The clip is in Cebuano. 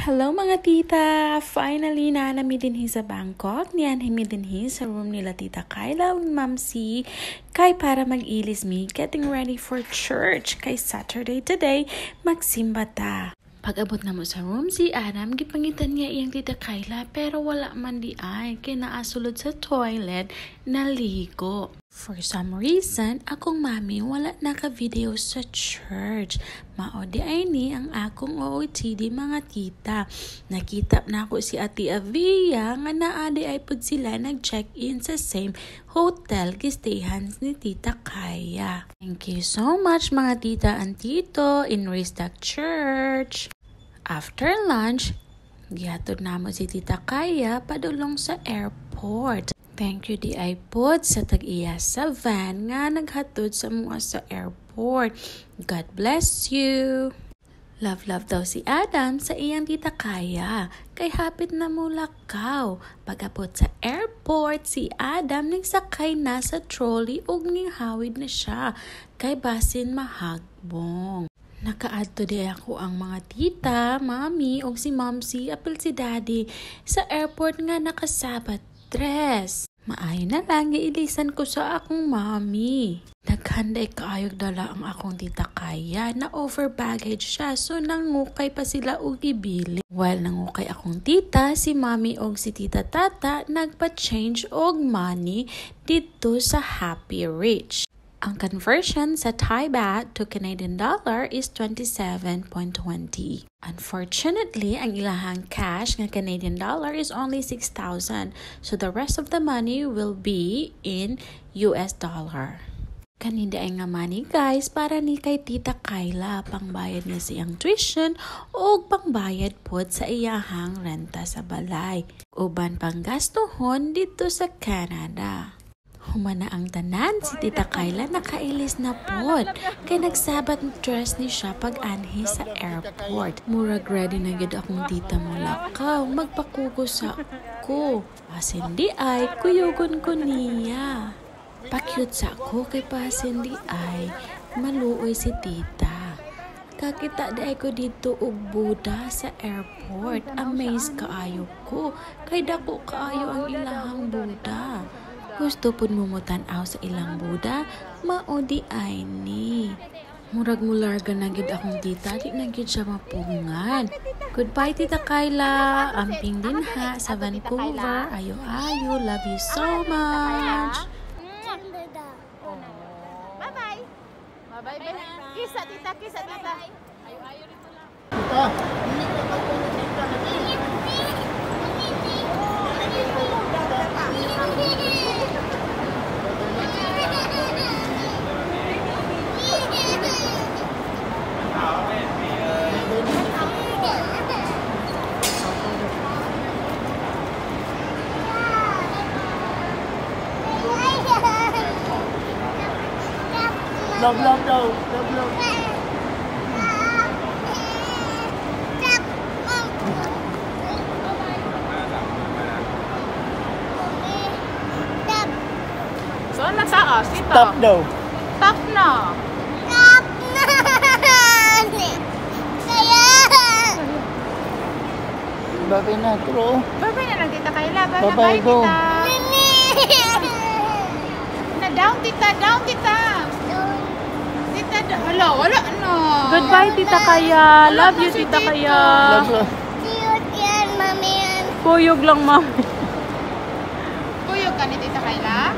Hello, mga tita! Finally, naa na mi dinhi sa Bangkok. Nianhi mi dinhi sa room nila Tita Kyla ug Ma'am C. Kay para mag-ilis mi, getting ready for church. Kay Saturday today, magsimba ta. Pag-abot namo sa room, si Adam, gipangitan niya iyang Tita Kyla, pero wala man diay kay naa sulod sa toilet naligo. For some reason, akong mami wala naka-video sa church. Mao diay ni ang akong OOTD, mga tita. Nakita nako si Ate Avia nga naa diay pud sila nag-check-in sa same hotel gistayhan ni Tita Kaya. Thank you so much, mga tita and tito in Ristock Church. After lunch, gihatod namo si Tita Kaya padulong sa airport. Thank you diay pod sa tag-iya sa van nga naghatod sa mga sa airport. God bless you. Love, love daw si Adam sa iyang Tita Kaya kay hapit na mulakaw. Pag-abot sa airport, si Adam nagsakay na sa trolley ug hawid na siya kay basin mahagbong. Nakaadto diay akoang mga tita, mami, ug si momsi, apil si daddy sa airport nga naka-Sabbath dress. Maayo na lang, giilisan ko sa akong mami. Daghan diay kaayog dala ang akong Tita Kaya na over baggage siya, so nangukay pa sila og ibili. While nangukay akong tita, si mami og si Tita Tata nagpa-change og money dito sa Happy Rich. Ang conversion sa Thai baht to Canadian dollar is 27.20. Unfortunately, ang ilahang cash nga Canadian dollar is only 6,000. So the rest of the money will be in US dollar. Kani diay nga money, guys, para ni kay Tita Kyla, pangbayad niya sa iyang tuition o pangbayad pod sa iyahang renta sa balay. Uban panggastohon dito sa Canada. Humana ang tanan, si Tita Kyla nakailis na pod. Kay nag-Sabbath dress ni siya pag anhi sa airport. Murag ready na gyud akong tita molakaw, magpakugo sa ko. Basin diay, kuyugon ko niya. Pa-cute sa ako kay basin diay, maluoy si tita. Kakita diay ko dito og Buddha sa airport. Amazed kaayo ko kay dako kaayo ang ilahang Buddha. Gusto pud mo motan-aw sa ilang Buddha, mao diay ni. Murag mularga na gid akong tita, di na gid siya mapungan. Goodbye, Tita Kyla. Amping dinha sa Vancouver. Ayo ayo, love you so much. Bye-bye. Bye-bye. Kiss sa tita, kiss sa tita. Tita. Love, love daw. Love, love. So, nataas, tita. Stop daw. Stop na. Stop na. Kaya. Bye-bye na, true. Bye-bye na lang, Tita Kayla. Bye-bye, Bye-bye, go. Tita. Na down, tita. Down, tita. Tita, hala, wala na. Goodbye, Tita Kaya. Love you, na si Tita Tita. Kaya. Love, love. Cute yan, mami yan. Kuyog lang, mami. Kuyog ka ni Tita Kayla?